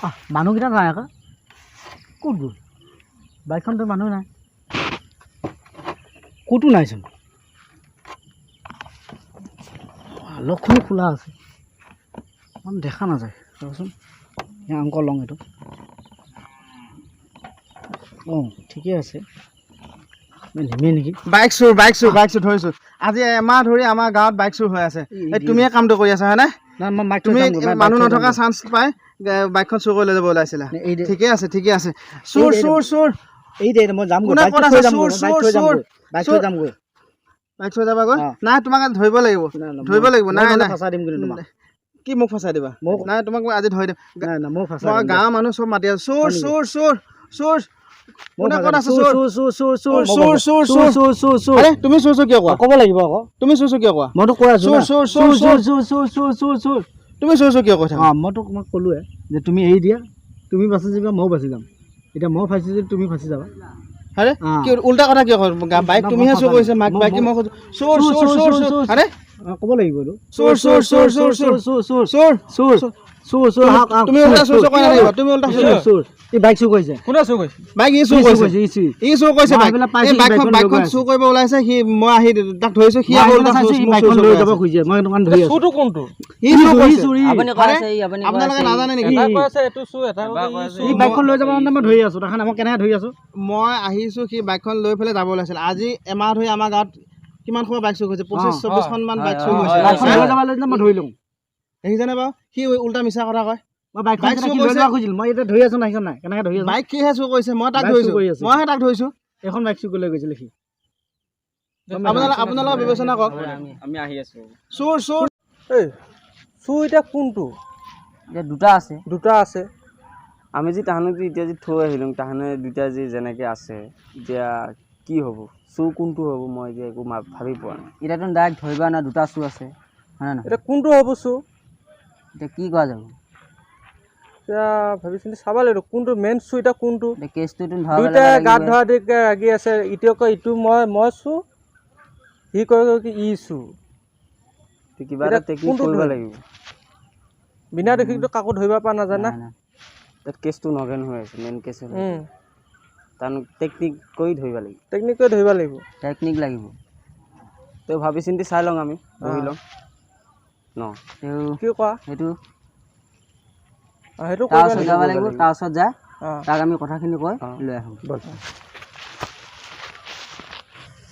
আহ, মানুহকেইটা নাই আকৌ, ক'ত গ'ল? বাইকখনতো মানুহ নাই, ক'তো নাইচোন। লকখনো খোলা আছে, মানুহ দেখা নাযায়। ৰ'চোন, এই অংক লওঁ এইটো। অঁ, ঠিকে আছে, নিমে নেকি? বাইক চোৰ, বাইক চোৰ, বাইক চোৰ ধৰিছোঁ। আজি এমাহ ধৰি আমাৰ গাঁৱত বাইক চোৰ হৈ আছে। এই তুমিয়ে কামটো কৰি আছা, হয়নে? নাই, মই বাইক তুমি মানুহ নথকা চান্স পাই বাইকখন চুৰ কৰি লৈ যাব ওলাইছিলা। ঠিকে আছে, ঠিকে আছে। চোৰ, চোৰ, চোৰ। এই দে, মই যামগৈ। কোনে বাইক ক'ত থৈ আছে? যামগৈ। চোৰ, মই বাইক চোৰ, থৈ চোৰ, যামগৈ, বাইক থৈ চোৰ। যামগৈ। বাইক থৈ যাবাগৈ? অঁ। নাই, তোমাক আজি ধৰিব লাগিব। নাই, নাই, ধৰিব লাগিব। মই নাই, নহ'লে নাই। ফচাই দিম কিন্তু তোমাক। কি মোক ফচাই দিবা? নাই, তোমাক মই আজি ধৰি দিম। নাই, নাই, মই ফচাই মই দিম। গাঁৱৰ মানুহ চব মাতি আছো। চোৰ, হয় নেকি? চোৰ, চোৰ, চোৰ। মই কোনে ফচাই ক'ত দিম। আছে? চোৰ, চোৰ, চোৰ, চোৰ, চোৰ, চোৰ, চোৰ, চোৰ, চোৰ। চোৰ, চোৰ, চোৰ। আৰে, তুমি চোৰ চোৰ কিয় কোৱা? ক'ব লাগিব আকৌ। তুমি চোৰ চোৰ কিয় কোৱা? মইতো কৈ আছো চোৰ, না। চোৰ, চোৰ, চোৰ, চোৰ, চোৰ, চোৰ, চোৰ, চোৰ। তুমি চোৰ চোৰ কিয় কৈ থাকা? অঁ, মইতো তোমাক ক'লোৱে যে তুমি এৰি দিয়া, তুমি বাচি যাবা, ময়ো বাচি যাম। এতিয়া মই ফাঁচি যদি তুমি ফাঁচি যাবা। আৰে, অঁ। কি উল্টা কথা কিয় কয়? বাইক না, তুমিহে মই চুৰ ফচা কৰিছা, নাই। মাইক বাইক মই কৈছো চোৰ, চোৰ, চোৰ, চোৰ। আৰে, অঁ, ক'ব লাগিব এইটো। চোৰ, চোৰ, চোৰ, চোৰ, চোৰ, চোৰ, চোৰ, চোৰ, চোৰ, চোৰ, চোৰ। আহক, আহক, তুমি উল্টা চোৰ চোৰ কৈ নাথাকিবা। তুমি উল্টা চোৰ চোৰ, চোৰ। ই বাইক চুৰ কৰিছে। কোনে চুৰ কৰিছে? বাইক ই চুৰ ই চুৰ কৰিছে। কৰিছে, ই চুৰ। ই চুৰ কৰিছে মই বাইক। এইবিলাক পাইছো, এই ই বাইকখন বাইকখন লৈ বাইকখন গৈ চুৰ কৰিব ওলাইছে সি, মই আহি তাক ধৰিছো। সি মই আকৌ আহি উল্টা পেলাই চোৰ চাইছো, ই মোক চোৰ বাইকখন চোৰ লৈ কৈ যাব আছে। খুজিছে, মই সেইটো কাৰণে ধৰি আছো। চুৰটো কোনটো? ই চুৰ ই কৰিছে। চুৰ, ই। আপুনি কৈ আৰে, আছে, ই আপুনি কৈ আপোনালোকে আছে, ই। নাজানে নেকি? এটা কৈ আছে এইটো চুৰ, এটা কৈ আছে ই ই চুৰ। বাইকখন লৈ যাব কাৰণে মই ধৰি আছো। দেখা নাই মই কেনেকৈ ধৰি আছো? মই আহিছো, সি বাইকখন লৈ পেলাই যাব ওলাইছিল। আজি এমাহ ধৰি আমাৰ গাঁৱত কিমান সোপা বাইক চুৰ কৰিছে? 25 অঁ। 24খন মান বাইক চুৰ হয়, কৰিছে। হয়, বাইকখন হা? লৈ যাব লৈছিলে, মই ধৰি লওঁ। দেখিছেনে বাৰু, সি উল্টা মিছা কথা কয়। মই বাইকখন বাইক যেতিয়া চুৰ সি লৈ কৰিছে। যাব খুজিছিল, মই এতিয়া ধৰি আছো, নাই নাই, কেনেকৈ ধৰি আছো? বাইক সিহে চুৰ কৰিছে, মই তাক বাইক চুৰ ধৰিছো। কৰি আছে। মইহে তাক ধৰিছো। এইখন বাইক চুৰ কৰি লৈ গৈছিলে সি। আপোনালোকে বিবেচনা কৰক। আমি আহি আছো। চোৰ, চোৰ। এই চুৰ এতিয়া কোনটো? এতিয়া দুটা আছে। দুটা আছে। আমি যি তাহানক যি এতিয়া যি থৈ আহিলোঁ, তাহানে দুইটা যি যেনেকৈ আছে, এতিয়া কি হ'ব? চোৰ কোনটো হ'ব, মই এতিয়া একো ভাবি পোৱা নাই। এতিয়াতো ডাইৰেক্ট ধৰিব না, দুটা চুৰ আছে, হয় নে নহয়? এতিয়া কোনটো হ'ব চুৰ? এতিয়া কি কৰা যাব? এতিয়া ভাবি চিন্তি চাব লাগিব কোনটো মেইন চুৰ, এতিয়া কোনটো। এতিয়া কেছটোতো ধৰা দুইটাই পেলাব গাত লাগিবই। ধৰা দি লাগি আছে। ইটোৱে কয় ইটো মই চুৰ, সি কয় কি ই চুৰ। তো কিবা এটা এতিয়া টেকনিক কোনটো কৰিব ধৰিম? লাগিব। বিনা দোষীকতো কাকো ধৰিব পৰা নাযায় না। নাই, নাই। তাত কেছটো নগেন হৈ আছে, মেইন কেছ হ'ল। তাত টেকনিক কৰি ধৰিব লাগিব। টেকনিক কৰি ধৰিব লাগিব। টেকনিক লাগিব। তো ভাবি চিন্তি চাই লওঁ, আমি বহি লওঁ ন। তেওঁ কি কোৱা? সেইটো অঁ, সেইটো তাৰ কৰিব ওচৰত লাগিব। যাব লাগিব। তাৰ ওচৰত যায় অঁ। তাক আমি কথাখিনি কৈ অঁ। লৈ আহোঁ।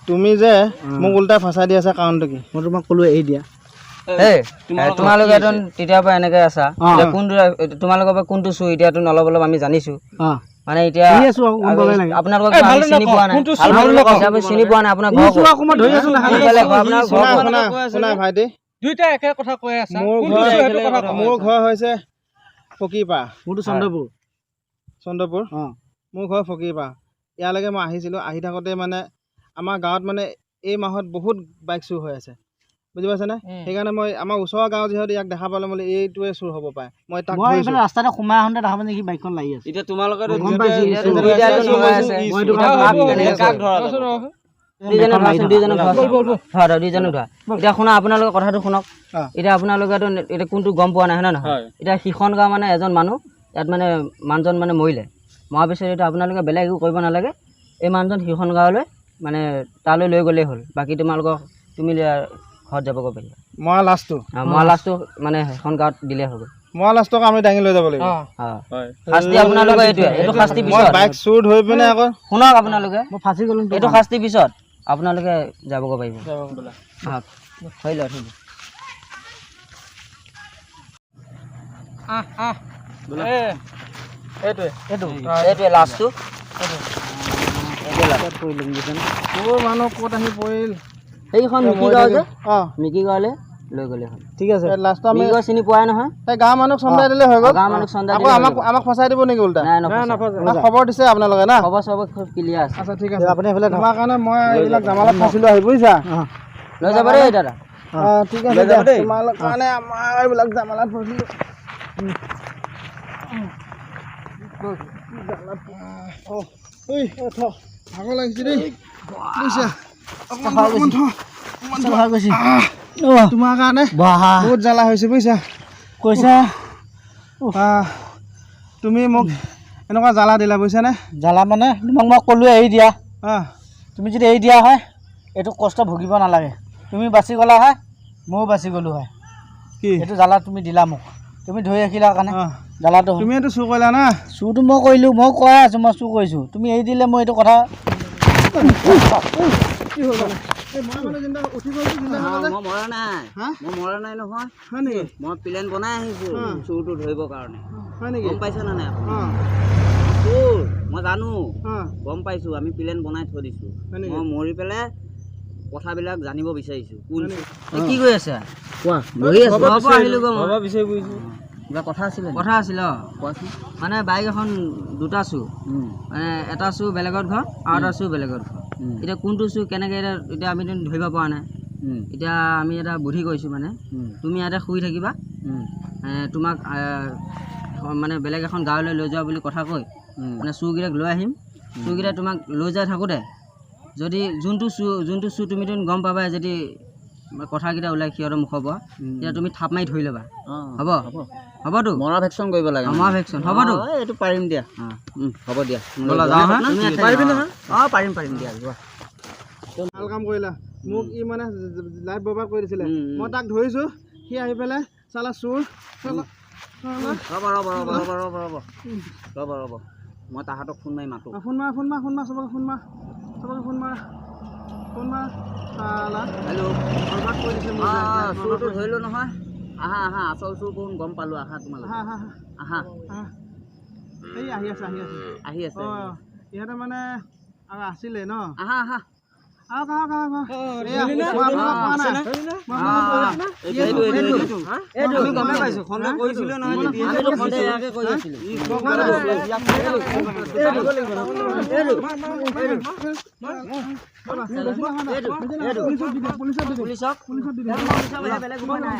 তুমি যে মোক উল্টাই ফচাই দি আছা, কাৰণটো কি? মই তোমাক ক'লো এৰি দিয়া। এই তোমালোকে তেতিয়াৰ পৰা এনেকে আছা। অঁ। এতিয়া কোনটো তোমালোকৰ পৰা কোনটো চুৰ, এতিয়াতো অলপ অলপ আমি জানিছো। অঁ। মানে এতিয়া ধৰি আছো আকৌ, গম পাবই লাগে। আপোনালোকক এই, আমি ভালদৰে চিনি নকওঁ। পোৱা নাই। কোনটো চুৰ ভালদৰে নকওঁ। হিচাপে চিনি পোৱা নাই আপোনাৰ ই ঘৰ চোৰ ক'ত? আকৌ, মই ধৰি আছো, দেখা নাই? সোনকালে ঘৰ, আপোনাৰ ঘৰ শুনা, ক'ত? শুনা, শুনা ভাইটি। দুইটাই একে কথা কৈ আছা। মোৰ কোনটো ঘৰ চুৰ সেইটো কথা কওঁ। মোৰ ঘৰ হৈছে ফকীৰপাৰা। মোৰতো চন্দ্ৰপুৰ। চন্দ্ৰপুৰ। অঁ। মোৰ ঘৰ ফকীৰপাৰা। ইয়ালৈকে মই আহিছিলোঁ, আহি থাকোঁতে মানে আমাৰ গাঁৱত মানে এই মাহত বহুত বাইক চুৰ হৈ আছে, বুজি পাইছেনে? সেইকাৰণে মই আমাৰ ওচৰৰ গাঁও যিহেতু ইয়াক দেখা পালে বোলে এইটোৱে চুৰ হ'ব পাৰে, মই তাক মই ধৰিছোঁ। এইফালে ৰাস্তাতে সোমাই আহোঁতে দেখা পাইছো সি বাইকখন লাগি আছে। এতিয়া তোমালোকে মই গম পাইছো, ই চুৰ। দুইটাইতো লগাই আছে। মই এইটো এতিয়া কাৰণে কাক ভাবি কেনেকে আছো। কাক ধৰা যাব? দুইজনে ধৰাচোন, দুইজনে ধৰা, ধৰা, ধৰা, দুইজনে ধৰা। এতিয়া শুনা, আপোনালোকে কথাটো শুনক। অঁ। এতিয়া আপোনালোকেতো এতিয়া কোনটো গম পোৱা নাই, হয় নে নহয়? এতিয়া সিখন গাঁও মানে এজন মানুহ ইয়াত মানে মানুহজন মানে মৰিলে। মৰাৰ পিছত এতিয়া আপোনালোকে বেলেগ একো কৰিব নালাগে, এই মানুহজন সিখন গাঁৱলৈ মানে তালৈ লৈ গ'লেই হ'ল। বাকী তোমালোকক তুমি ঘৰত যাবগৈ পাৰিবা। মৰা লাষ্টটো, অঁ, মৰা লাষ্টটো মানে সেইখন গাঁৱত দিলেই হৈ গ'ল। মৰা লাষ্টক আমি দাঙি লৈ যাব লাগিব। অঁ। অঁ, শাস্তি আপোনালোকৰ এইটোৱে, এইটো শাস্তি মই পিছত। বাইক চুৰ ধৰি পিনে আকৌ শুনক আপোনালোকে, মই ফাঁচি গ'লো। এইটো শাস্তি পিছত আপোনালোকে যাবগৈ পাৰিব। আহক, হৈ লওক, হৈ লওক। আহ, আহ। এই, এইটোৱে। এইটো এইটোৱে লাষ্টটো, এইটোৱে লাষ্ট। ক'ত পৰিলো বুজিছানে? ক'ৰ মানুহ ক'ত আহি পৰিল? সেইখন মিকি গাঁও যে, অঁ, মিকি গাঁৱলৈ লৈ গ'লেই হ'ল। ঠিক আছে। এই লাষ্টটো আমি মিকি গাঁও চিনি পোৱাই নহয়? সেই গাঁৱৰ মানুহক চমজাই দিলে হৈ গ'ল। গাঁৱৰ মানুহক চমজাই আকৌ দিলেই হৈ আমাক গ'ল। আমাক ফচাই দিব নেকি উল্টা? নাই, নফচাই। না, খবৰ দিছে আপোনালোকে না? খবৰ চবৰ খুব ক্লিয়াৰ আছে। আচ্ছা, ঠিক আছে। আপুনি এইফালে ধৰক। তোমাৰ কাৰণে মই এইবিলাক জামালাত ফাঁচিলো আহি, বুজিছা? অঁ। লৈ যাব দেই দাদা। অঁ, ঠিক আছে দিয়া। তোমালোকৰ কাৰণে আমাৰ এইবিলাক জামালাত ফচিলো। অঁ, ঐ, ভাগৰ লাগিছে দেই, বুজিছা? অকণমান থ, অকণমান থ, অকণমান থ। ভাল গৈছে। আহ, তোমাৰ কাৰণে বাহ, বহুত জ্বালা হৈছে, বুজিছা? কৈছা। তুমি মোক এনেকুৱা জ্বালা দিলা, বুজিছানে? জ্বালা মানে তোমাক মই ক'লোৱে এৰি দিয়া। অঁ। তুমি যদি এৰি দিয়া হয়, এইটো কষ্ট ভুগিব নালাগে। তুমি বাচি গ'লা হয়, ময়ো বাচি গ'লো হয়। কি এইটো জ্বালা তুমি দিলা মোক, তুমি ধৰি ৰাখিলা কাৰণে অঁ জ্বালাটো হ'ল। তুমি এইটো চুৰ কৰিলা না? চুৰটো মই কৰিলোঁ, মই কৈ আছোঁ মই চুৰ কৰিছোঁ। তুমি এৰি দিলে মই এইটো কথা কি হ'ল মানে? এই মই মানে জিন্দা উঠি গ'ল, জিন্দা হৈ গ'ল যে। মই মৰা নাই। হা? মই মৰা নাই নহয়। হয় নেকি? মই প্লেন বনাই আহিছোঁ চোৰটো ধৰিবৰ কাৰণে। হয় নেকি? গম পাইছে নে নাই আপুনি? অঁ। চোৰ মই জানো। অঁ। গম পাইছোঁ, আমি প্লেন বনাই থৈ দিছোঁ। হয় নেকি? মই মৰি পেলাই কথাবিলাক জানিব বিচাৰিছোঁ কোন। হয় নেকি? এই কি কৰি আছা? কোৱা। বহি আছোঁ, ঘৰৰ পৰা আহিলোগৈ মই। ঘৰৰ বিচাৰি ফুৰিছোঁ। কিবা কথা আছিলে? কথা আছিলে। অঁ, কোৱাচোন। মানে বাইক এখন দুটা চুৰ, মানে এটা চুৰ বেলেগত ঘৰ আৰু এটা চুৰ বেলেগত ঘৰ। এতিয়া কোনটো চুৰ কেনেকৈ এতিয়া আমি ধৰিব পৰা নাই। এতিয়া আমি এটা বুদ্ধি কৰিছোঁ, মানে তুমি ইয়াতে শুই থাকিবা, তোমাক মানে বেলেগ এখন গাঁৱলৈ লৈ যোৱা বুলি কথা কৈ মানে চুৰকেইটাক লৈ আহিম। চুৰকেইটাই তোমাক লৈ যাই থাকোঁতে যদি যোনটো চুৰ তুমিতো গম পাবাই, যদি কথাকেইটা ওলাই সিহঁতৰ মুখৰ পৰা, তেতিয়া তুমি থাপ মাৰি ধৰি ল'বা। হ'ব? হ'বতো? মৰা ভেকচন কৰিব লাগে। মৰা ভেকচন হ'বতো? অঁ, এইটো পাৰিম দিয়া। হ'ব দিয়া। ব'লা যাওঁ হা। পাৰিবি নহয়? অঁ, পাৰিম পাৰিম দিয়া, যোৱা। ভাল কাম কৰিলা। মোক ই মানে লাইফ বৰবাদ কৰি দিছিলে। মই তাক ধৰিছোঁ, সি আহি পেলাই চালা চোৰ চালা। ৰ'ব ৰ'ব ৰ'ব ৰ'ব ৰ'ব ৰ'ব ৰ'ব ৰ'ব, মই তাহাঁতক ফোন মাৰি মাতোঁ। ফোন মাৰ, ফোন মাৰ, ফোন মাৰ, চবকে ফোন মাৰ, চবকে ফোন মাৰ, ফোন মাৰ চালা। হেল্ল'। বৰবাদ কৰি দিছে মোক। অঁ, চোৰটো ধৰিলোঁ নহয়। আহা আহা, আচল চোৰ কোন গম পালোঁ। আহা তোমালোক। আহা আহা। আহা। আহা, এই আহি আছে, আহি আছে। আহি আছে। অঁ, ইহঁতে মানে আৰু আছিলে ন? আহা আহা। আহক আহক আহক আহক। এইয়া, মই আপোনাক কোৱা নাই, মই আপোনাক কোৱা নাই। এইটো এইটো এইটো। এইটো আমি গমেই পাইছোঁ, সন্দেহ কৰিছিলোঁ নহয় তেতিয়া। আমিতো সন্দেহ ইয়াকে কৰি আছিলোঁ। মই কোৱা নাই। পুলিচক দি দিম, পুলিচক দি দিম। পুলিচক পুলিচক দি দিম। বেলেগ উপায় নাই।